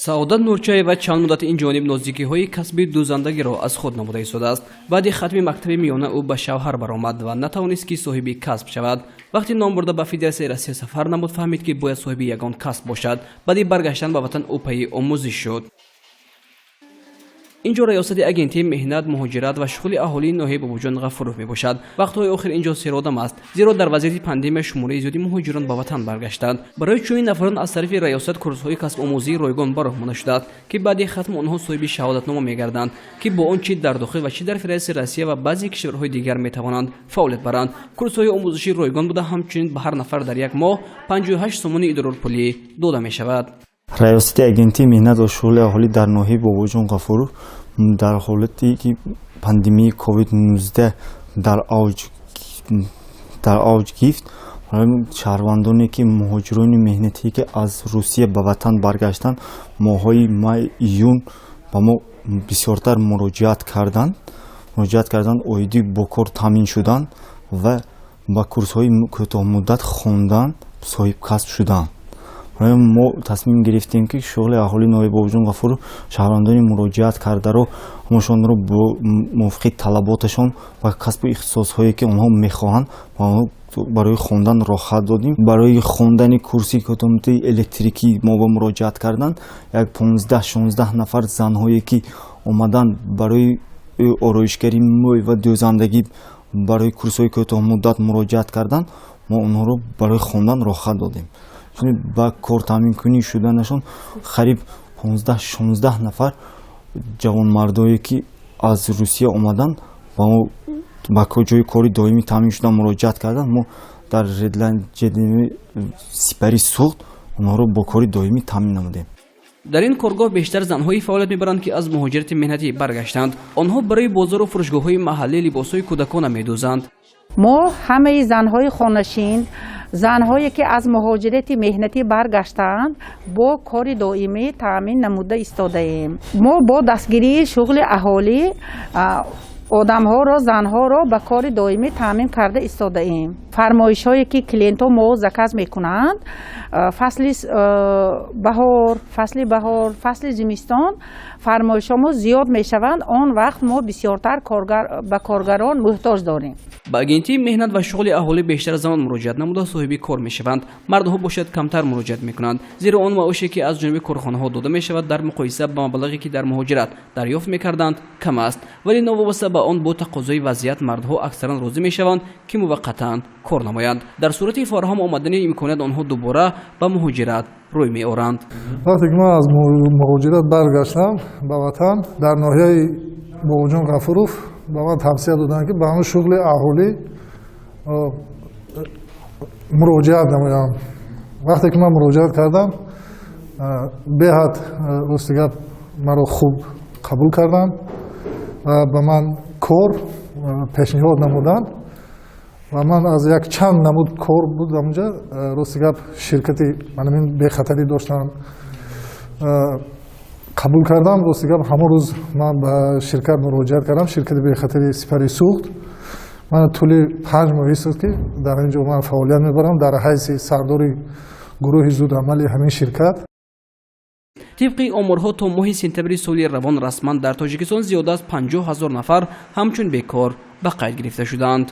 Саодат Нурчаева чанд муддати ин ҷониб нозикиҳои касби дӯзандагиро аз худ намуда истодааст. Баъди хатми мактаби миёна ӯ ба шавҳар баромад ва натавонист, ки соҳиби касб шавад. Вақте номбурда ба Федератсияи Россия сафар намуд, фаҳмид, ки бояд соҳиби ягон касб бошад. Баъди баргаштан ба ватан ӯ пайи омӯзиш шуд. Ин ҷо раёсати Агентии меҳнат, муҳоҷират ва шуғли аҳолии ноҳияи Бобоҷон Ғафуров мебошад. Вақтҳои охир ин ҷо серодам аст, зеро дар вазъияти пандемия шумораи зиёди муҳоҷирон ба ватан баргаштанд. Барои чунин нафарон аз тарафи раёсат курсҳои касбомӯзии ройгон ба роҳ монда шудааст, ки баъди хатми онҳо соҳиби шаҳодатнома мегарданд, ки бо он чи дар дохил ва чи дар Федератсияи Россия ва баъзе кишварҳои дигар метавонанд фаъолият баранд. Курсҳои омӯзишӣ ройгон буда, ҳамчунин ба ҳар нафар дар як моҳ 58 сомони идрорпулӣ дода мешавад. Раёсати Агентии меҳнат ва шуғли аҳолӣ дар ноҳияи Бобоҷон Ғафуров дар ҳолате ки пандемияи COVID-19 дар авҷ гирифт, шаҳрвандоне ки муҳоҷирони меҳнатие, ки аз Русия ба ватан баргаштанд, моҳҳои май, июн ба мо бисёртар муроҷиат карданд оиди бо кор таъмин шудан ва ба курсҳои кӯтоҳмуддат хондан, соҳибкасб шудан. Мо тасмим гирифтем, ки шуғли аҳолии ноҳияи Бобоҷон Ғафуров шаҳрвандони муроҷиат кардаро ҳамашонро бо мувофиқи талаботашон ба касбу ихтисосҳое, ки онҳо мехоҳанд, барои хондан роҳхат додем. Барои хондани курси кӯтоҳмуддати электрикӣ мо ба муроҷиат карданд як 15-16 нафар. Занҳое, ки омаданд барои ороишгарии мӯй ва дӯзандагӣ, барои курсҳои кӯтоҳмуддат муроҷиат карданд, мо онҳоро барои хондан роҳхат додем. Ба кортаъминкунӣ шуданашон қариб 15-16 нафар ҷавонмардое, ки аз Русия омаданд, ба ҷои кори доимӣ таъмин шудан муроҷиат карданд, мо дар Сипари Суғд онҳоро бо кори доимӣ таъмин намудем. Дар ин коргоҳ бештар занҳое фаъолият мебаранд, ки аз муҳоҷирати меҳнатӣ баргаштанд. Онҳо барои бозору фурӯшгоҳҳои маҳаллӣ либосҳои кӯдакона медӯзанд. Мо ҳамаи занҳои хонашин, занҳое ки аз муҳоҷирати меҳнатӣ баргаштаанд, бо кори доимӣ таъмин намуда истодаем. Мо бо дастгирии шуғли аҳолӣ одамҳоро, занҳоро ба кори доимӣ таъмин карда истодаем. Фармоишҳое, ки клиентҳо мо заказ мекунанд, фасли баҳор, фасли зимистон фармоишҳо мо зиёд мешаванд. Он вақт мо бисёртар ба коргарон муҳтоҷ дорем. Ба Агентии меҳнат ва шуғли аҳолӣ бештар занон муроҷиат намуда, соҳиби кор мешаванд. Мардҳо бошад, камтар муроҷиат мекунанд, зеро он маоше, ки аз ҷониби корхонаҳо дода мешавад, дар муқоиса ба маблағе, ки дар муҳоҷират дарёфт мекарданд, кам аст. Вале новобаста ба он, бо тақозои вазъият мардҳо аксаран розӣ мешаванд, ки муваққатан кор намоянд. Дар сурати фароҳам омадани имконият онҳо дубора ба муҳоҷират рӯй меоранд. Вақте ки ман аз муҳоҷират баргаштам ба ватан, дар ноҳияи Бобоҷон Ғафуров ба ман тавсия доданд, ки ба ҳамн шуғли аҳолӣ муроҷиат намоям. Вақте ки ман муроҷиат кардам, беҳад, рости гап, маро хуб қабул карданд ва ба ман кор пешниҳод намуданд. Ва ман аз як чанд намуд кор буд ҳамунҷа, рости гап, ширкати манамин бехатарӣ доштанд, қабул кардам. Рости гап, ҳамон рӯз ман ба ширкат муроҷиат кардам, ширкати бехатари Сипари Суғд. Ман тӯли 5 моҳ истод, ки дар ин ҷо ман фаъолият мебарам дар ҳайси сардори гурӯҳи зудамали ҳамин ширкат. Тибқи оморҳо, то моҳи сентябри соли равон расман дар Тоҷикистон зиёда аз 50 000 нафар ҳамчун бекор ба қайд гирифта шуданд.